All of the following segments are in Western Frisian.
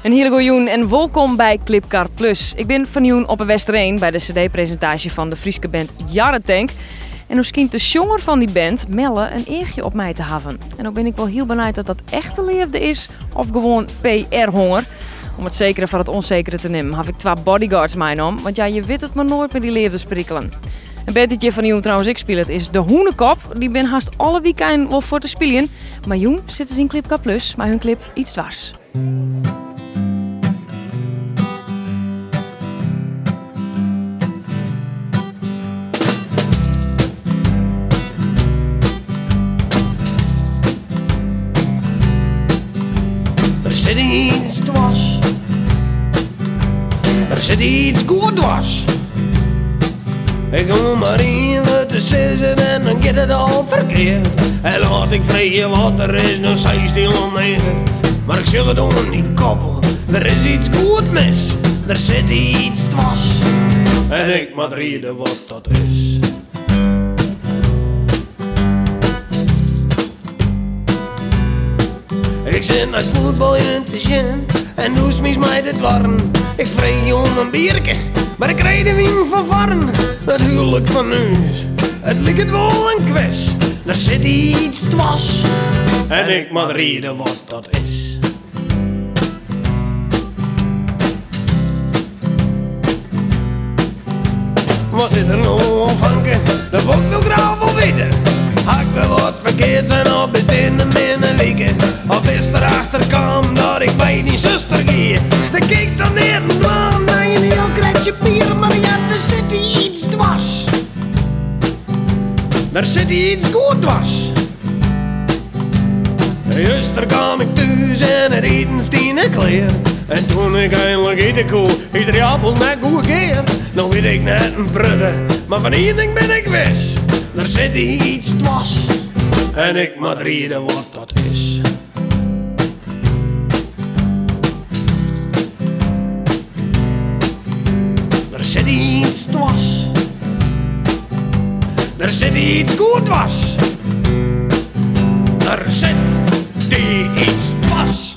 In hiele goeie jûn en wolkom by Klipkar Plus. Ik bin fanjûn op 'e Westereen by de cd-presintaasje fan de Fryske band Jarretank. En no skynt de sjonger fan dy band, Melle, in eachje op my te hawwen. En no bin ik wol hiel benijd oft dat echte leafde is of gewoan PR-honger. Om it sekere foar it ûnsekere te nimmen, haw ik twa bodyguards meinommen. Want ja, je witte it mar noait mei dy leafdesprikelen. In band dy't hjir fanjûn trouwens ek spilet is De Hûnekop. Dy binne hast alle wykeinen wol fuort te spyljen. Mar jûn sitte se yn Klipkar Plus mei hun klip Iets Dwars. Der sit iets dwars. Der sit iets goed dwars. Ik hoech mar ien wurd te sizzen en dan giet it al ferkeard. En as ik freegje wat der is, dan seist hielendal neat. Mar ik sjoch it oan dyn kop, der is iets goed mis. Der sit iets dwars en ik moat riede wat dat is. Ik sit nei it fuotbaljen te sjen en do smytst my de doarren. Ik freegje om in bierke, mar ik krij de wyn fan foarren. It huwlik fan ús, it liket wol in kwis. Der sit iets dwars en ik moat riede wat dat is. Wat is der no oan fanke, dat wol ik no graach wol witte. Ha ik wer wat ferkeard sein of is dit in minne wike? Of bist der achter kaam dat ik by dyn suster gie? Dan kin ik toch neat oan dwaan nei in hiel kretsje bier, mar ja, der sit iets dwars. Der sit iets goed dwars. Juster kaam ik thús en it iten stie net klear. En toen ik einlik ite koe, is de appels net goed gear. No wit ik net in prutte, mar fan ien ding bin ik wis. Der sit iets dwars en ik moat riede wat dat is. Der sit iets dwars. Der sit iets goed dwars. Der sit iets dwars.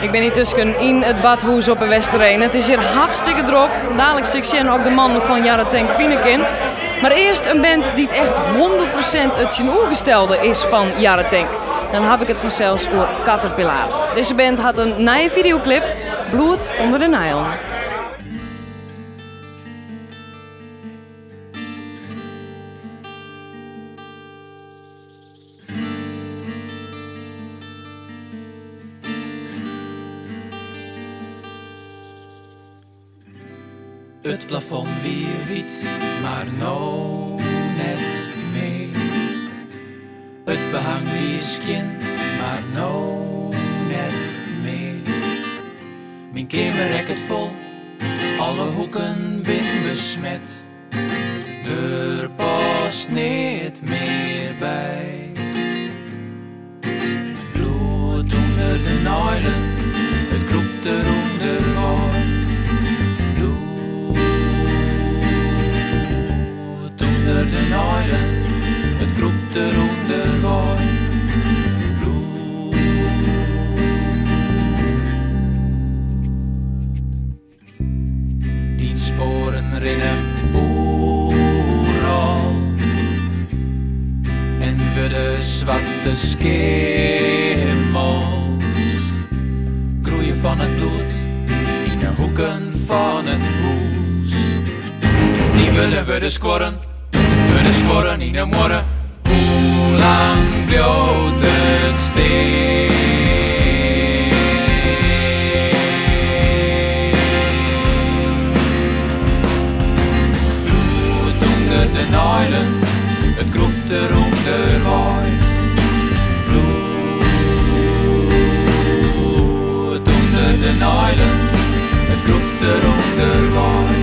Ik bin yntusken yn it Badhûs op 'e Westereen. It is hjir hartstikke drok. Daliks sil ik sjen oft ik de mannen fan Jarretank fine kin. Mar earst in band dy't echt 100% it tsjinoergestelde is fan Jarretank. Dan haw ik it fansels oer Katterpillaar. Dizze band hat in nije fideoklip, Bloed ûnder de neilen. It plafond wie wyt, mar no net mear. It behang wie skjin, mar no net mear. Myn keamer rekket fol, alle hoeken bin besmet. Der past neat mear by. Bloed ûnder de neilen, it krûpt der ûnderwei. Bloed ûnder de neilen, it krûpt der ûnderwei. Bloed. Dyn spoaren rinne oeral en wurde swarte skimmels groeie fan it bloed yn 'e hoeken fan it hûs. Dyn wurden wurde skuorren, wurde skuorren yn 'e muorre. Hoe lang bliuwt it stean? Bloed ûnder de neilen, it krûpt der ûnderwei. Bloed ûnder de neilen, it krûpt der ûnderwei.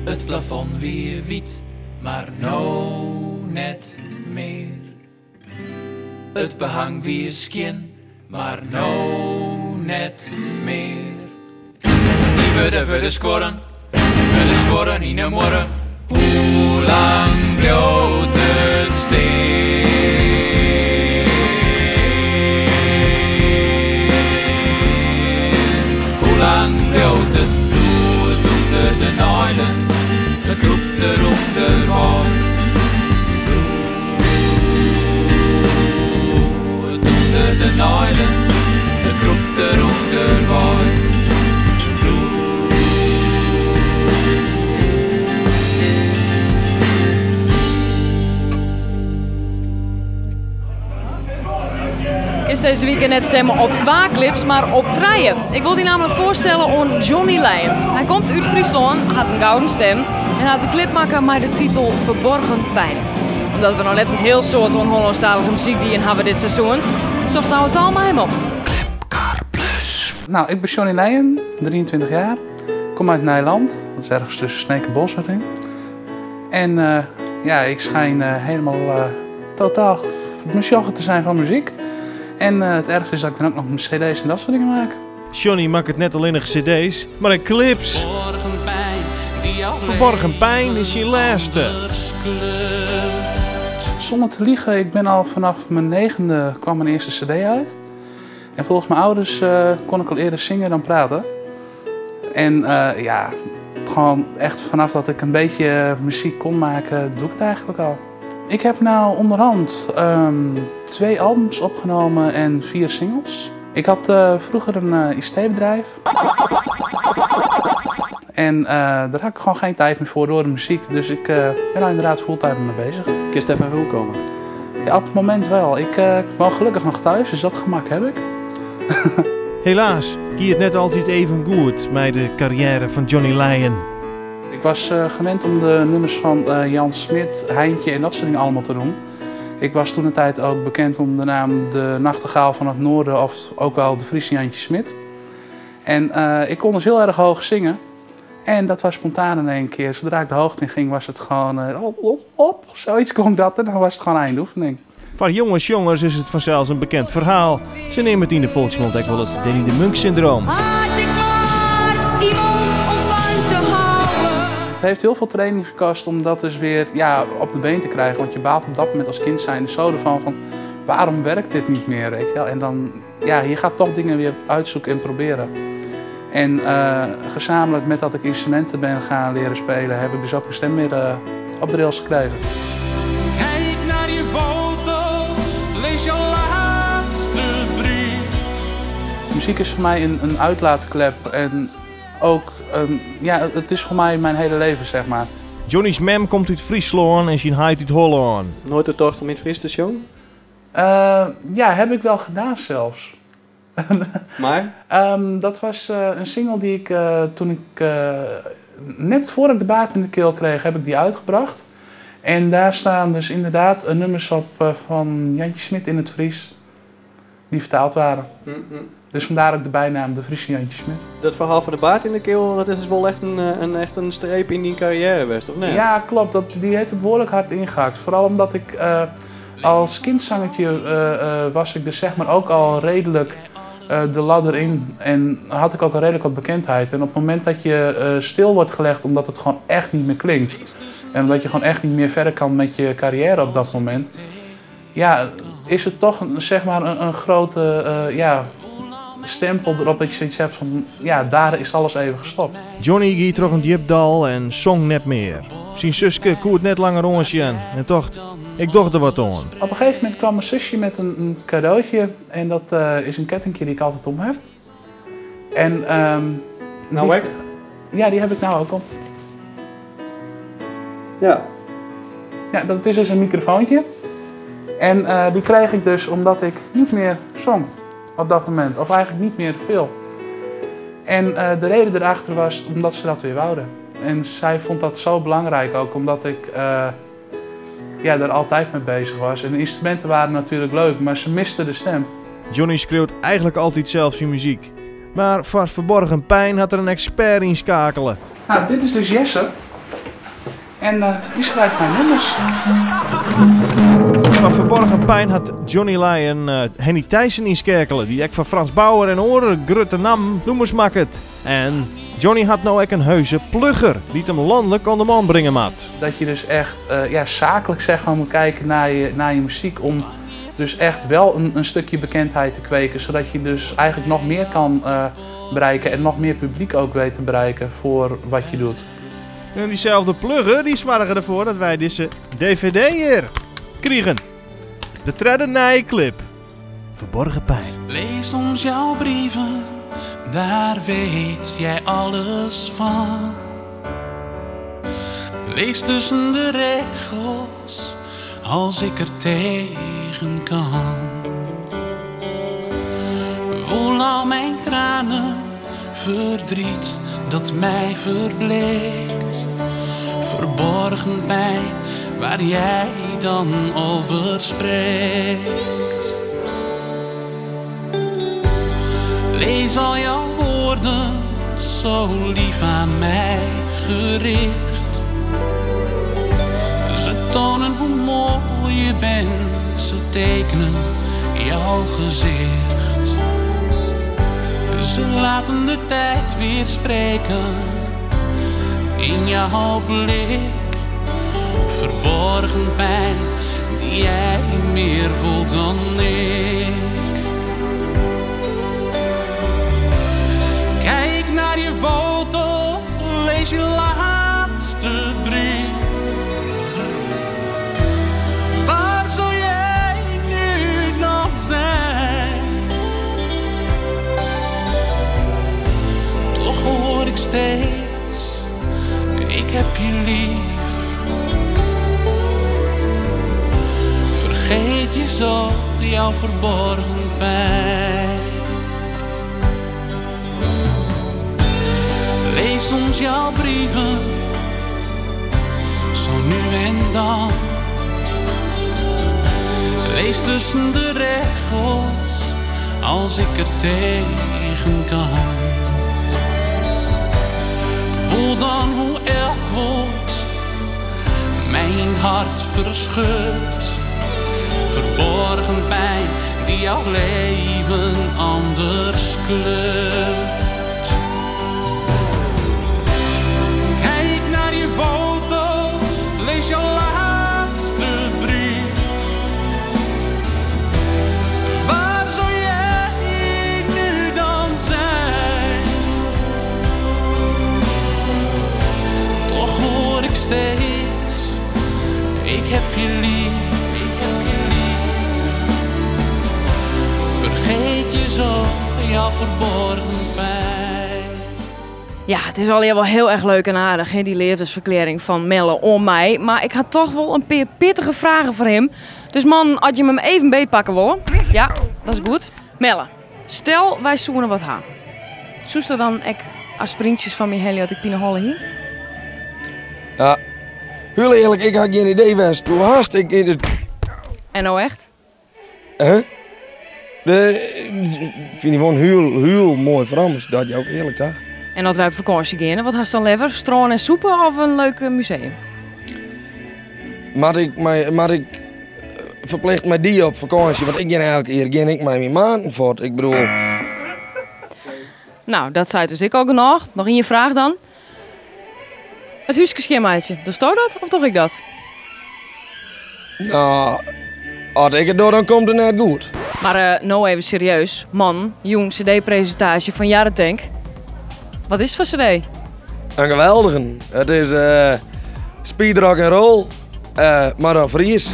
It plafond wie wyt, mar no net mear. It behang wie skjin, mar no net mear. Dyn wurden wurde skuorren, wurde skuorren yn 'e muorre. Hoe Hoe lang bliuwt it stean? Hoe lang bliuwt it bloed ûnder de neilen? It krûpt der ûnderwei. Bloed ûnder de neilen, it krûpt der ûnderwei. Kinst dizze wike net stimme op twa clips, mar op trije. Ik wol dy nammentlik foarstelle oan Johnny Leijen. Hy komt út Fryslân, hat in gouden stim en hat de clip makke mei de titel Verborgen Pijn. Omdat we noch net in hiel soad oan Hollânsktalige muzyk dien hawwe dit seizoen, socht Douwe Talma him op. Nou, ik ben Johnny Leijen, 23 jaar. Kom uit Nijland, dat is ergens tussen Sneek en Bolsward in. En ja, ik schijn helemaal totaal mesjogge te zijn van muziek. En het ergste is dat ik dan ook nog mijn cd's en dat soort dingen maak. Johnny makket net allinnich cd's, mar ek clips. Verborgen Pijn is syn lêste. Zonder te liegen, ik ben al vanaf mijn 9e kwam mijn eerste cd uit. En volgens mijn ouders kon ik al eerder zingen dan praten. En ja, gewoon echt vanaf dat ik een beetje muziek kon maken, doe ik het eigenlijk al. Ik heb nou onderhand 2 albums opgenomen en 4 singles. Ik had vroeger een I C-bedrijf. En daar had ik gewoon geen tijd meer voor door de muziek. Dus ik ben daar inderdaad fulltime mee bezig. Kun je even rondkomen? Ja, op het moment wel. Ik woon gelukkig nog thuis, dus dat gemak heb ik. Helaas gie it net altyd even goed met de carrière van Johnny Leijen. Ik was gewend om de nummers van Jan Smit, Heintje en dat soort dingen allemaal te doen. Ik was toen de tijd ook bekend om de naam De Nachtegaal van het Noorden of ook wel de Friese Jantje Smit. En ik kon dus heel erg hoog zingen. En dat was spontaan in één keer. Zodra ik de hoogte in ging was het gewoon op, op, op. Zoiets kon dat en dan was het gewoon eindoefening. Van jongens, jongens is het vanzelfs een bekend verhaal. Ze nemen het in de volksmond ook wel het Danny de Munk syndroom. Had ik maar iemand om van te houden. Het heeft heel veel training gekost om dat dus weer, ja, op de been te krijgen. Want je baalt op dat moment als kind zijnde zo ervan van waarom werkt dit niet meer, weet je wel? En dan, ja, je gaat toch dingen weer uitzoeken en proberen. En gezamenlijk met dat ik instrumenten ben gaan leren spelen, heb ik dus ook mijn stem weer op de rails gekregen. Kijk naar je foto, lees je laatste brief. Muziek is voor mij een uitlaatklep en ook, ja, het is voor mij mijn hele leven. Johnny's mem komt uit Friesland en zijn heit uit Holland. Nooit de tocht om in het Fries te zongen? Ja, heb ik wel gedaan zelfs. Maar? Dat was een single die ik toen ik net voor ik de baard in de keel kreeg, heb ik die uitgebracht. En daar staan dus inderdaad nummers op van Jantje Smit in het Fries, die vertaald waren. Dus vandaar ook de bijnaam de Friese Jantje Smit. Dat verhaal van de baard in de keel, dat is dus wel echt een streep in die carrière geweest, of niet? Ja, klopt. Die heeft er behoorlijk hard ingehakt. Vooral omdat ik als kindzangertje was ik dus ook al redelijk de ladder in en had ik ook al redelijk wat bekendheid. En op het moment dat je stil wordt gelegd omdat het gewoon echt niet meer klinkt en omdat je gewoon echt niet meer verder kan met je carrière op dat moment, ja, is het toch een grote stempel erop dat je zoiets hebt van, ja, daar is alles even gestopt. Johnny ging terug een diepdal en zong net meer. Zijn zuske koert net langer onsje en tocht, ik docht er wat aan. Op een gegeven moment kwam mijn zusje met een cadeautje en dat is een kettingje die ik altijd om heb. En Nou, die ik? Ja, die heb ik nou ook om. Ja, dat is dus een microfoontje. En die kreeg ik dus omdat ik niet meer zong op dat moment. Of eigenlijk niet meer veel. En de reden erachter was omdat ze dat weer wouden. En zij vond dat zo belangrijk ook, omdat ik daar altijd mee bezig was. En de instrumenten waren natuurlijk leuk, maar ze misten de stem. Johnny schreeuwt eigenlijk altijd zelf zijn muziek. Maar voor Verborgen Pijn had er een expert in schakelen. Dit is dus Jesse. En die schrijft mijn nummers. Foar Verborgen Pijn hat Johnny Lyon Henny Thijssen ynskeakele, dy't ek foar Frans Bauer en oare grutte nammen nûmers makket. En Johnny hat no ek in heuse plugger, dy't him lanlik oan de man bringe moat. Dat je dus echt ja, zakelijk zeg maar, moet kijken naar je muziek om dus echt wel een stukje bekendheid te kweken. Zodat je dus eigenlijk nog meer kan bereiken en nog meer publiek ook weet te bereiken voor wat je doet. En dyselde plugger dy soarge derfoar dat wy dizze DVD hjir krigen. De tredde nije klip. Verborgen Pijn. Lees soms jouw brieven, daar weet jij alles van. Lees tussen de regels, als ik er tegen kan. Voel al mijn tranen, verdriet dat mij verbleekt. Verborgen pijn, waar jij dan over spreekt. Lees al jouw woorden, zo lief aan mij gericht. Ze tonen hoe mooi je bent, ze tekenen jouw gezicht. Ze laten de tijd weer spreken in jouw blik. Verborgen pijn die jij meer voelt dan ik. Kijk naar je foto, lees je laatste brief. Waar zou jij nu nog zijn? Toch hoor ik steeds, ik heb je lief. Vergeet je zo jouw verborgen pijn. Lees soms jouw brieven, zo nu en dan. Lees tussen de regels, als ik er tegen kan. Voel dan hoe elk woord mijn hart verscheurt. Verborgen pijn die jouw leven anders kleurt. Kijk naar je foto, lees jouw laatste brief. Waar zou jij nu dan zijn? Toch hoor ik steeds, ik heb je lief. Ik heb je lief. Vergeet je zo jouw verborgen pijn. Ja, het is alweer wel heel erg leuk en aardig, hè, die liefdesverklaring van Melle om mij. Maar ik had toch wel een paar pittige vragen voor hem. Dus man, als je hem even beetpakken wil. Ja, dat is goed. Melle, stel wij zoenen wat ha. Zoest er dan ek aspirintjes van mij dat ik pineholle hier? Ja, heel eerlijk, ik had geen idee west. Hoe haast ik in het... En nou echt? Huh? Ik vind die gewoon heel, heel mooi Frans, dat je ook eerlijk daar. En als wij op vakantie gaan, wat hast dan liever? Strand en soepen of een leuk museum? Maar ik verplicht mij die op vakantie, want ik ga elke keer geen ik met mijn maten voort. Ik bedoel... Nou, dat zei dus ik al genoeg. Nog in je vraag dan. Het huiskeschemaatje, doe je dat of toch ik dat? Nou, als ik het doe, dan komt het net goed. Maar nou even serieus. Man, jong cd-presentatie van Jarretank. Wat is het voor cd? Een geweldige. Het is speed rock and roll, maar dan Fries.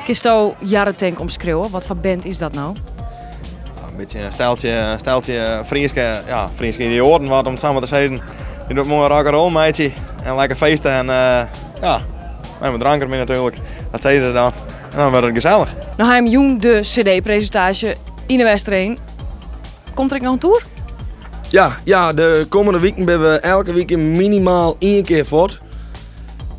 Kisto Jarretank omschreeuwen? Wat voor band is dat nou? Een beetje een stijltje Frieske, ja, Frieske idioten wat om het samen te zeggen. Je doet mooi rock and roll meidje en lekker feesten en ja, met mijn drank ermee natuurlijk. Dat zeiden ze dan. En dan werd het gezellig. Nou, hij jong de cd-presentatie in de Westereen. Komt er nog een tour? Ja, de komende weken ben we elke week minimaal 1 keer voort.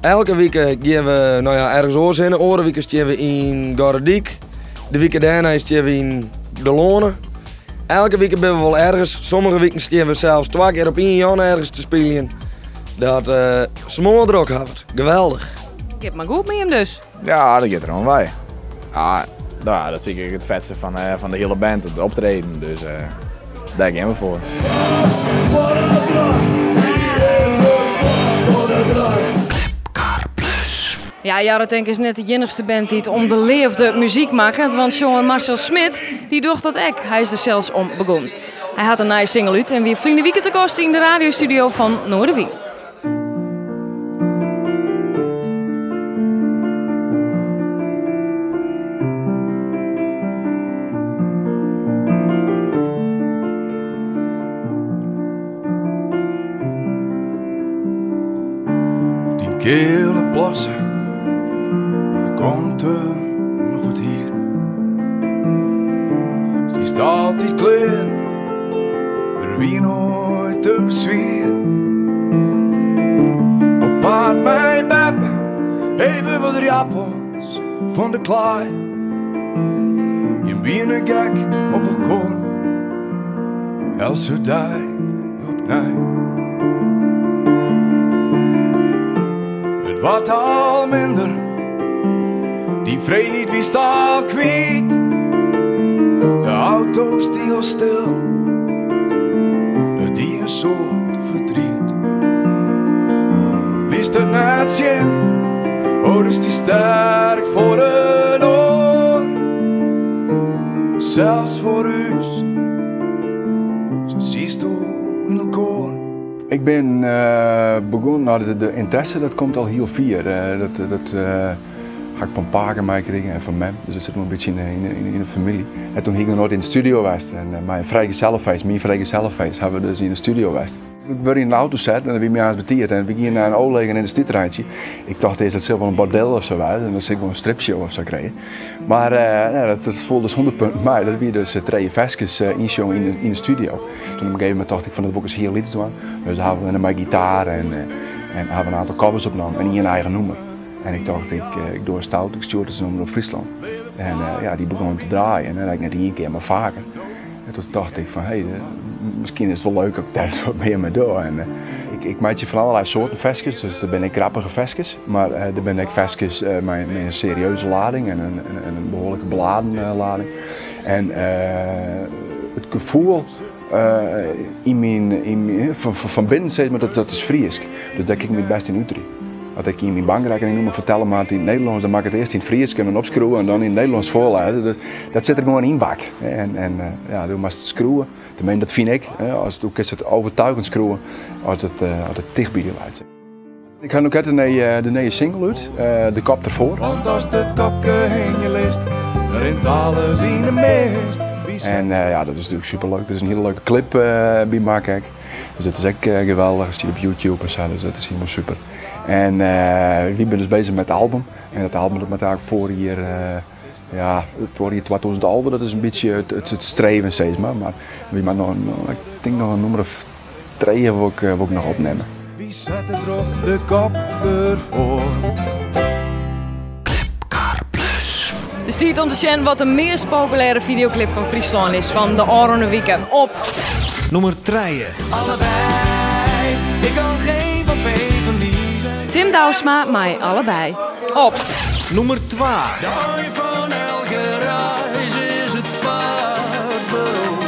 Elke week gaan we, nou ja, ergens oors heen. Oren week gaan we in Gorredijk. De week daarna gaan we in de Loane. Elke wike binne we wol ergens. Sommige wiken stean we sels twa kear op ien jûn ergens te spyljen. Dat uh, smoardrok ha we it. Geweldich. Giet mar goed mei jim dus. Ja, dat giet der oan wei. Ja, nou, dat fyn ik it fetste fan de hiele band, it optreden. Dus dêr gean we foar. Ja, Jarretank is net de iennichste band dy't om de leafde muzyk makket, want sjonger Marcel Smit dy docht dat ek. Hy is der sels om begûn. Hy hat in nije single út en wie ferline wike te gast yn de radiostudio fan Noardewyn. Dyn keale plasse, oan de kanten noch wat hier. Stiest altyd klear, der wie noait in beswier. Op paad mei beppe, even wat rappels fan de klaai. Jim wiene gek op elkoar, eltse dei opnij. It waard al minder, dyn freed wiest al kwyt. De auto stie al stil, dat die in soad verdriet. Liest it net sjen, oh, dus dy sterk foar in oar. Sels foar ús, sa sietsto yn elkoar. Ik bin begûn, no de ynteresse dat komt al hiel fier. Dat ha ik fan pake meikrigen en fan mem, dus dat sit wol in bytsje yn de famylje. En toen hie ik noch noait yn de studio west en mei in frijgesellefeest, myn frijgesellefeest, ha we dus yn de studio west. Ik wurd yn de auto set en dat wie moarns betiid en we giene nei in ôflegen yndustrieterreintsje. Ik tocht earst dat sil wol in bordeel of sa wêze en dan sil ik wol in stripshow of sa krije. Mar nee, dat foel dus 100 punten mei. Dat wie dus trije ferskes ynsjonge yn de studio. Toen op in gegeven momint tocht ik fan dat wol ik ris hiel lyts dwaan. Dus ha we mei gitaar en ha we in oantal covers opnommen en ien eigen nûmer. En ik tocht ik doar stout, ik stjoer it nei Omrop Fryslân. En ja, dy begûn te draaien en dat ek net ien kear, mar faker. En toen tocht ik fan hé, miskien is it wol leuk as ik dêr ris wat mear mei doch. En ik meitsje fan allerlei soarten ferskes, dus der binne ek grappige ferskes, mar der binne ek ferskes mei in serieuze lading en in behoarlike beladen lading. En it gefoel yn myn, fan binnen sis mar, dat is Frysk. Dus dêr kin ik my it bêste yn uterje. As ik yn myn bankrekkening nûmer fertelle moat yn it Nederlânsk, dan moat ik it earst yn it Frysk en dan opskriuwe en dan yn it Nederlânsk foarlêze. Dus dat sit der gewoan ynbakt. En ja, do moatst skriuwe, teminsten dat fyn ik, as do kinst it overtuigend skriuwe as it ticht by dy leit. Ik ha no krekt de nije single út, De Kop Derfoar. Want as it kopke hingje litst, rint alles yn de mist. En ja, dat is natuerlik superleuk. Der is in hiele leuke klip by makke ek. Dus dat is ek geweldich. It stiet op YouTube en sa, dus dat is hielendal super. En wy binne dus bezich mei it album. En dat album dat moat eigentlik foarjier, ja, foarjier 2011, dat is in bytsje it streven sis mar. Mar wy moatte noch, ik tink noch in nûmer of trije wol ik noch opnimme. Wy sette troch de kop derfoar. It is tiid om te sjen wat de meast populêre fideoklip fan Fryslân is fan de ôfrûne wike op. Nûmer trije. Allebei, ik kan geen van twee verliezen. Tim Douwsma mei Allebei op. Nûmer twa. De ein fan elke reis is it paad werom.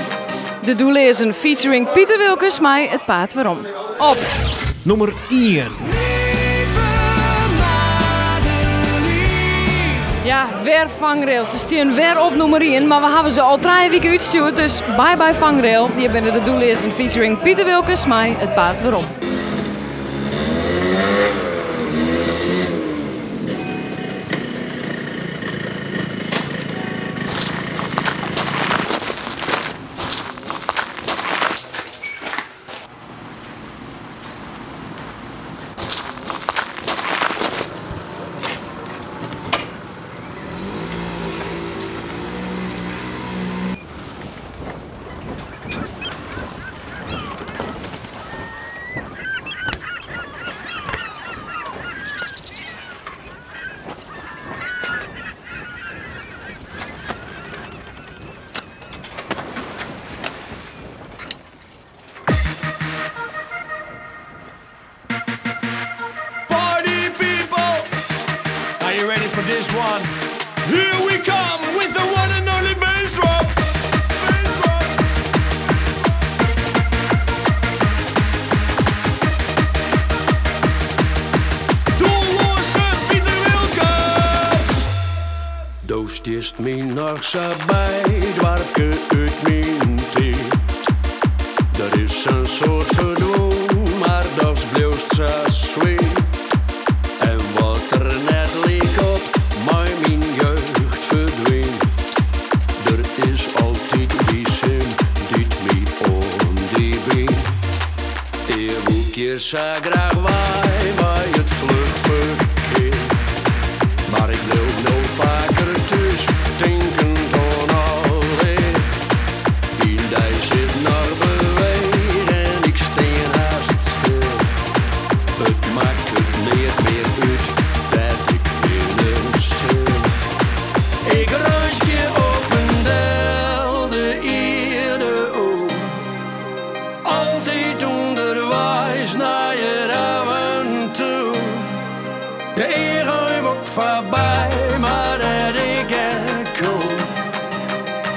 De Doelleazen featuring Piter Wilkens mei It Paad Werom op. Nûmer ien. Ja, wer Vangrail. Se stean wer op nûmer ien, mar we hawwe se al trije wike útstjoerd, dus bye bye Vangrail. Hjir binne de Doelleazen featuring Piter Wilkens mei It Paad Werom. for this one. Here we come with the one and only bass drop. Doelloze Pieter Wilkens. Do stiest my noch sa by, doarpke út myn tiid. Der is in soad ferdwûn, mar dochs bliuwst sa swiet. En wat der net lykop mei myn jeugd ferdwynt, der is altyd dy sin dy't my oan dy bynt. Ea woe 'k hjir sa graach wei mei it fluch ferkear, mar ik bliuw no faker thús, tinkend oan alear. Yn dy sit noch beweech en ik stean hast stil. It makket neat mear út dêr't ik hinne sil. Ik reizgje op en del de ierde oer, altyd ûnderweis nei it aventoer. De eagen wok foarby, mar dêr't ik ek kom,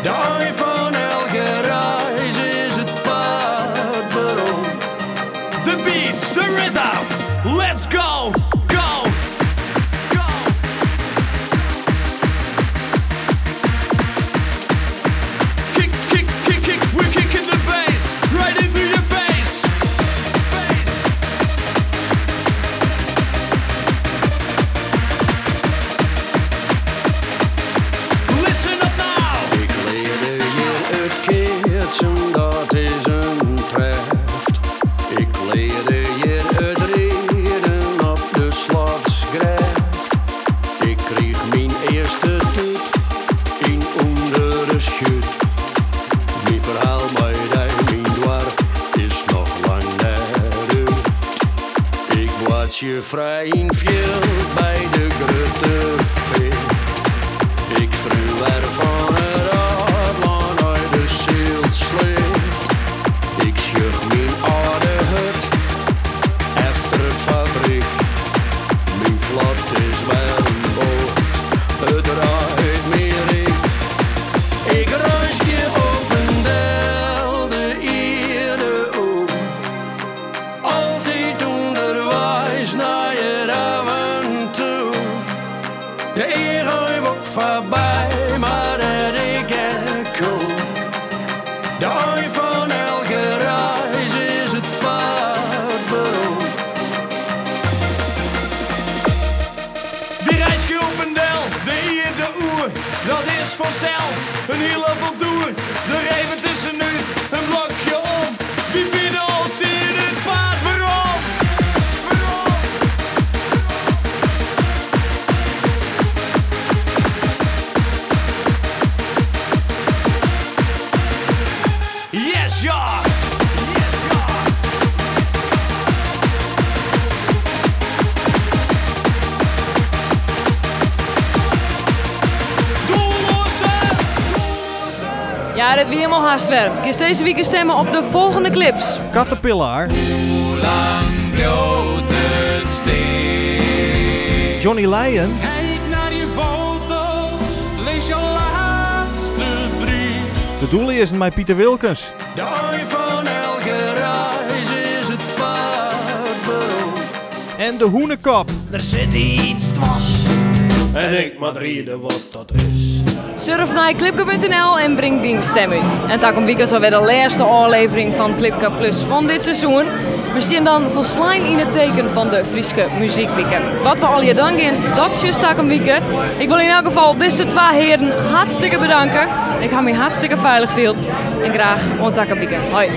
de ein fan elke reis is it paad werom. The beats, the rhythm, let's go, go, go. Kick, kick, kick, kick, we're kicking the bass right into your face. Listen up now. Ik learde hjir it keatsen, dat is in treft. Ik learde hjir it riden op de Slotsgrêft. Ik kriich myn earste tút yn ûnder de sjút. Myn ferhaal mei dy, myn doarp, is noch lang net út. Ik boartsje frij yn 't fjild by de grutte feart. Ik strún wer fan it Aldlân nei de Syltsleat. Ik sjoch myn âlde hut efter it fabryk. Myn flot is wer in boat, it draait my ryk. Ik reizgje op en del de ierde oer, altyd ûnderweis nei it aventoer. De eagen wok foarby, mar dêr't ik ek kom, de ein fan elke reis is it paad werom. Wy reizgje op en del, de ierde oer. Dat is fansels in hiel aventoer. Der even tuskenút, in blokje om. Wy fine altyd it paad werom. Yes, ja! Doelloze! Ja, dat wie helemaal haast wer. Kinst dizze wike stimme op de folgjende clips. Caterpillar. Hoe lang bliuwt it stean? Johnny Lyon. Kijk naar je foto, lees je laatste brief. De Doelleazen mei Pieter Wilkens. De ein fan elke reis is it paad werom. En de Hûnekop. Der sit iets dwers. En ik moat riede wat dat is. Surf nei klipkar.nl en bring dyn stim út. En takom wike is alwer de lêste ôflevering fan Klipkar Plus fan dit seizoen. We stean dan folslein yn it teken fan de Fryske Muzykwike. Wat we allegear dwaan gean, dat sjochst takom wike. Ik wol yn elk gefal dizze twa hearen hartstikke bedanke. Ik ha my hartstikke feilich field. En graach oant takom wike. Hoi.